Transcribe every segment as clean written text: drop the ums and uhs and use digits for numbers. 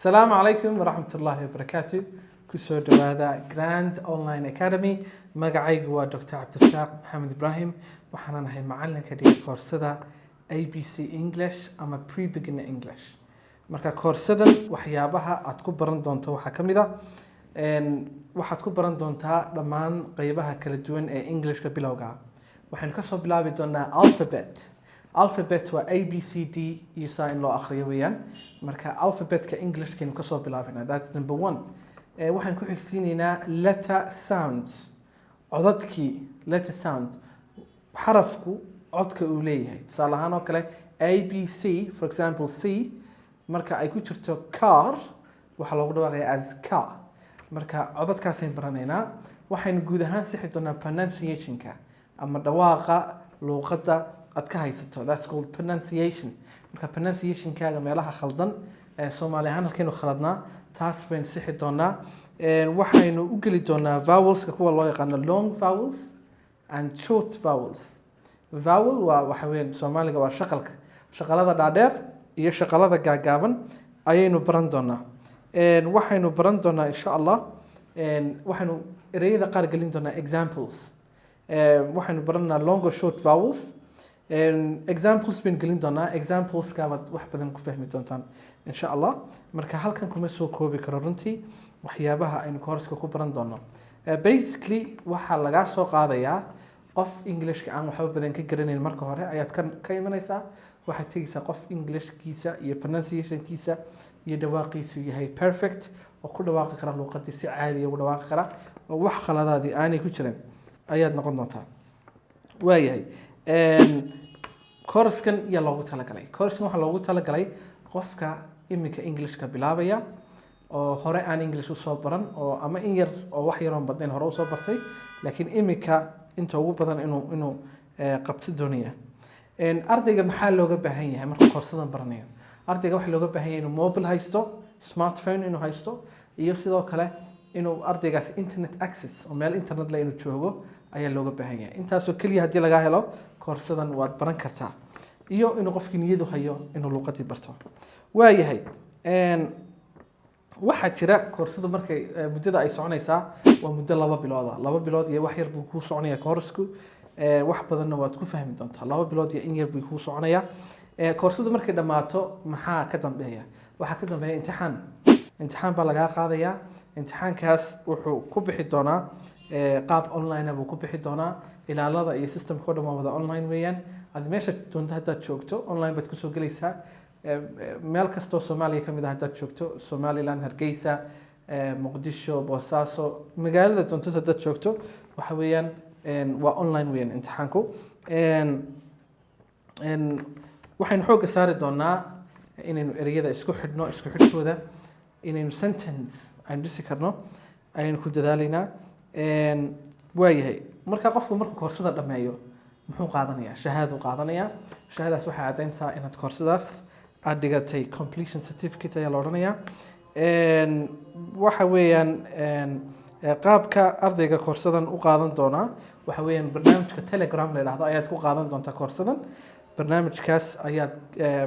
Asalaamu calaykum waraxmat ullaahi wabarakaatu. Kusoo dhawaada Grand Online Academy. Magacaygu waa Dr Cabdirasaaq Maxamed Ibraahim. Waxaanan ahay macalinka dhiga koorsada ABC English ama Pre-Beginner English. Marka koorsadan waxyaabaha aad ku baran doonto waxaa ka mid a waxaad ku baran doontaa dhammaan qeybaha kala duwan ee Englishka bilowga ah. Waxaynu kasoo bilaabi doonaa alphabet. Alphabet waa A B C D iyo saa in loo akhriyo weeyaan. Marka alphabetka Englishkaynu kasoo bilaabina, that's number one. Waxaan ku xigsiinaynaa letter sounds, codadkii, letter sound, xarafku codka uu leeyahay. Tusaale ahaan oo kale A B C, for example, C marka ay ku jirto car, waxaa loogu dhawaaqaya as car. Marka codadkaasaynu baranaynaa. Waxaynu guud ahaan sixi doonaa pronunciationka ama dhawaaqa luuqadda aad ka haysato. That's called pronunciation. Marka pronunciationkaaga meelaha khaldan ee Soomaali ahaan halkaynu khaladnaa, taas baynu sixi doonaa. Waxaynu u geli doonaa vowelska, kuwa loo yaqaano long vowels and short vowels. Vowel waa waxa weeyaan, Soomaaliga waa shaqalka. Shaqalada dhaadheer iyo shaqalada gaagaaban ayaynu baran doonaa. Waxaynu baran doonaa, insha Allah, waxaynu ereyada qaar gelin doonaa examples. Waxaynu baranaa long or short vowels. Examples baynu gelin doonaa. Exampleska baad wax badan ku fahmi doontaan, insha Allah. Marka halkan kuma soo koobi karo runtii waxyaabaha aynu course-ka ku baran doono. Basically waxaa lagaa soo qaadayaa qof Englishka aan waxba badan ka garanayn marka hore ayaad ka imanaysaa. Waxaad tegeysaa qof Englishkiisa iyo pronunciationkiisa iyo dhawaaqiisu yahay perfect, oo ku dhawaaqi kara luuqadii, si caadiya ugu dhawaaqi kara, oo wax khaladaadii aanay ku jirin ayaad noqon doontaa. Waayahay, course-kan yaa loogu talagalay? Course-kan waxaa loogu talagalay qofka iminka Englishka bilaabaya, oo hore aan English usoo baran, oo ama in yar oo wax yaroon badnayn hore usoo bartay, laakiin iminka inta ugu badan inuu qabto doonaya. Ardayga maxaa looga baahan yahay markuu koorsadan baranayo? Ardayga waxaa looga baahan yahay inuu mobile haysto, smartphone inuu haysto, iyo sidoo kale inuu ardaygaasi internet access oo meel internet le inuu joogo ayaa looga baahan yahay. Intaasoo keliya haddii lagaa helo, koorsadan waad baran kartaa, iyo inuu qofkii niyadu hayo inuu luuqadii barto. Waayahay, waxaa jira koorsadu markay muddada ay soconaysaa waa muddo 2 bilooda. 2 bilood iyo wax yar buu kuu soconaya koorsku. Wax badanna waad ku fahmi doontaa. 2 bilood iyo in yar buu kuu soconaya. Koorsadu markay dhammaato maxaa ka dambeeya? Waxaa ka dambeeya imtixaan. Imtixaan baa lagaa qaadayaa. Imtixaankaas wuxuu ku bixi doonaa qaab online buu ku bixi doonaa. Ilaalada iyo systemka o dhan waa wada online weeyaan. Aad meesha doonto haddaad joogto, online baad kusoo gelaysaa. Meel kastoo Soomaaliya ka mid ah haddaad joogto, Somaliland, Hargeysa, Muqdisho, Boosaaso, magaalada doonto haddaad joogto, waxa weeyaan waa online weeyaan imtixaanku. Waxaynu xoogga saari doonaa inaynu ereyada isku xidhno, isku xidhkooda, inaynu sentence aynu dhisi karno ayaynu ku dadaalaynaa. Waayahay, marka qofku markuu koorsada dhammeeyo muxuu qaadanayaa? Shahaaduu qaadanayaa. Shahaadaas waxay caddaynaysaa inaad koorsadaas aad dhigatay. Completion certificate ayaa la odhanayaa. Waxa weeyaan qaabka ardayga koorsadan u qaadan doonaa waxa weeyaan barnaamijka Telegram la yidhaahdo ayaad ku qaadan doontaa koorsadan. Barnaamijkaas ayaad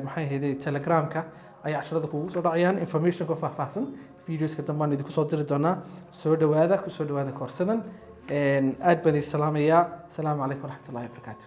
maxay ahayday, Telegramka ayaa casharada kugu soo dhacayaan. Informationka faahfaahsan videoska dambaan idinku soo diri doonaa. Soo dhawaada, kusoo dhawaada koorsadan. Aad baan idin salaamayaa. Asalaamu calaykum waraxmat ullahi wabarakaatu.